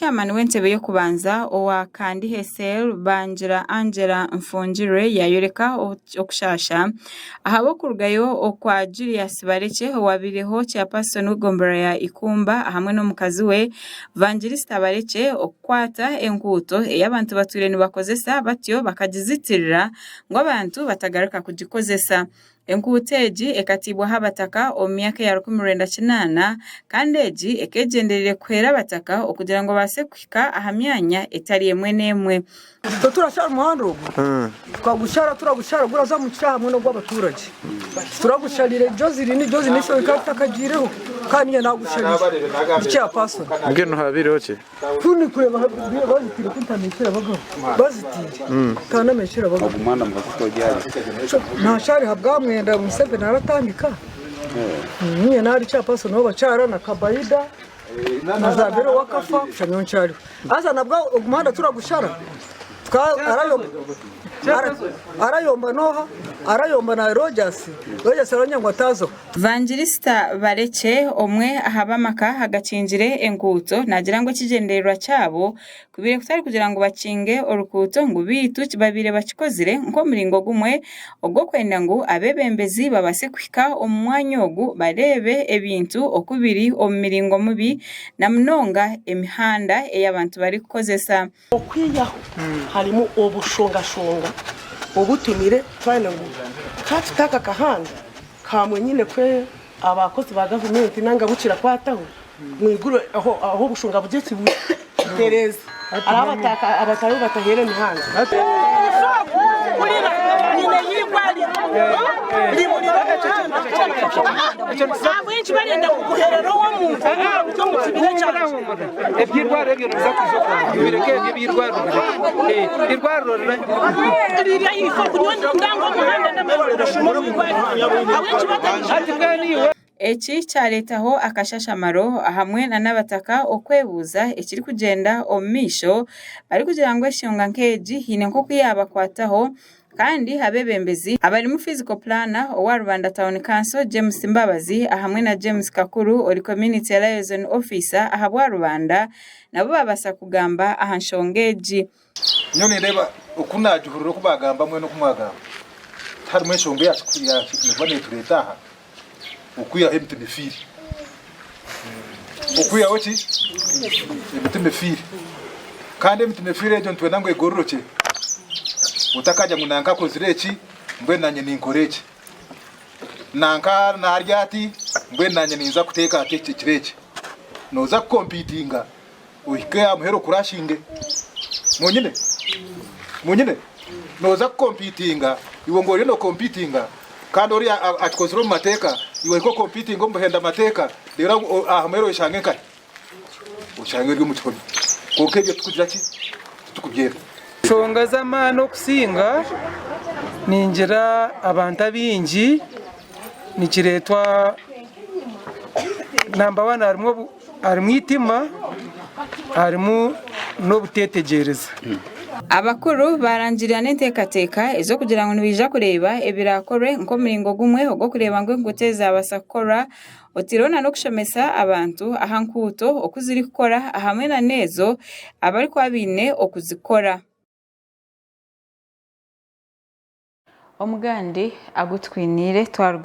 Chairman w'entebe y'okubanza owa Kandihe Cell, Bangira Angela Nfungirwe yayoreka okushaasha ahabw'okurugayo okwa Julius Barekye owabaireho Chairperson w'egomborora ya Ikumba hamwe n'omukazi we Vangelista Barekye okukwata enguuto ei abantu batwire nibakozesa batyo bakagizitirira ngu abantu batagaruka kugikozesa. Enkuuto egi ekatiibwaho abataka omu myaka eya 1980 kandi egi ekegyendereire kuhwera abataka okugira ngu babaase kuhika aha myanya etari emwe n'emwe. Itwe turashara omuhanda ogu tukagushara turagushara guraza omu kishaayi hamwe n'ogw'abaturage turagusharire Joseline Joseline ishe wenka tutakagiireho kandi niinye nagusharire ndi chairperson. Mbwenu habaireho ki? Ku ndikureeba bazitiire ku ntamekyera abagabo bazitiire ntanamekyera abagabo nashariha bwamwenda Museveni aratandika niinye nari chairperson w'abakyara na Kabaida na Zabiro we akafa kusha nyowe nkyariho haza nabwo ogu muhanda turagushara arayomba noha arayomba na Rogers Rogers aranyanga ngu atazaho. Vangilisita Barekye, omwe aha b'amaka agakingire enguuto naagira ngu ekigyendererwa kyabo kubaire kutari kugira ngu bakinge oruguuto ngu beitu babaire bakikozire nk'omuringo gumwe ogw'okwenda ngu abeebembezi babaase kuhika omu mwanya ogu bareebe ebintu oku biri omu miringo mibi na munonga emihanda ei abantu barikukozesa. Okwihaho harimu obushongashonga obutumire twayenda ngu ka aka kahanda kamwe nyine kwe abakozi ba gavumenti nanga bukirakwataho mwiguru aho obushonga bugye butereeze hariho abatariho bataheera emihanda. Eby'eirwariro ebyo nibiza kwija okwangye bireke ebyo eby'eirwariro bireke eirwariro hati mbwenu iwe. Eki kyareetaho akashashamaro hamwe n'abataka okwebuuza ekirikugyenda omu maisho barikugira ngu enshonga nk'egi haine nk'oku yaabakwataho Kandi abeebembezi abarimu Physical Planner owa Rubanda Town Council, James Mbabazi ahamwe na James Kakuru ori Community Liaison Officer ahabwa Rubanda nabo baabaasa kugamba aha nshonga egi. Nyowe nindeeba oku naagihurira oku baagamba mbwenu oku mwagamba, tiharimu enshonga eyakuba neetureeta aha okwihaho emitima efiire. Okwihaho ki? Emitima efiire. Kandi emitima efiire egyo nitwenda ngu egororokye. Otakagira ngu nanka akozire eki, mbwenu nanye ninkora eki. Nanka narya ati, mbwenu nanye ninza kuteeka ati ekiro eki. Noza kukompitinga ohike aha muheru okurashinge. Munyine? Munyine? Noza kukompitinga, iwe ngu oriyo nokompitinga kandi oriya akikozire omu mateeka, iwe ohike okompitinge omu buhenda mateeka, reero aha muheru oyeshange nkahi? Oshange ori omu kihome. Kwonka ebyo titukugira ki? Titukubyenda. Enshonga z'amaani okusinga ningira abantu abaingi nikireetwa namba wani harimu Harimu eitima, harimu n'obuteetegyereza. Abakuru baarangirira n'enteekateeka ez'okugira ngu nibaija kureeba ebiraakorwe nk'omuringo gumwe ogw'okureeba ngu enguuto ezi zaabaasa kukorwa oteireho n'okushomesa abantu aha nkuuto oku zirikukora hamwe n'ezo abarikuba baine okuzikora. Omugandi agu twiniire twaruga.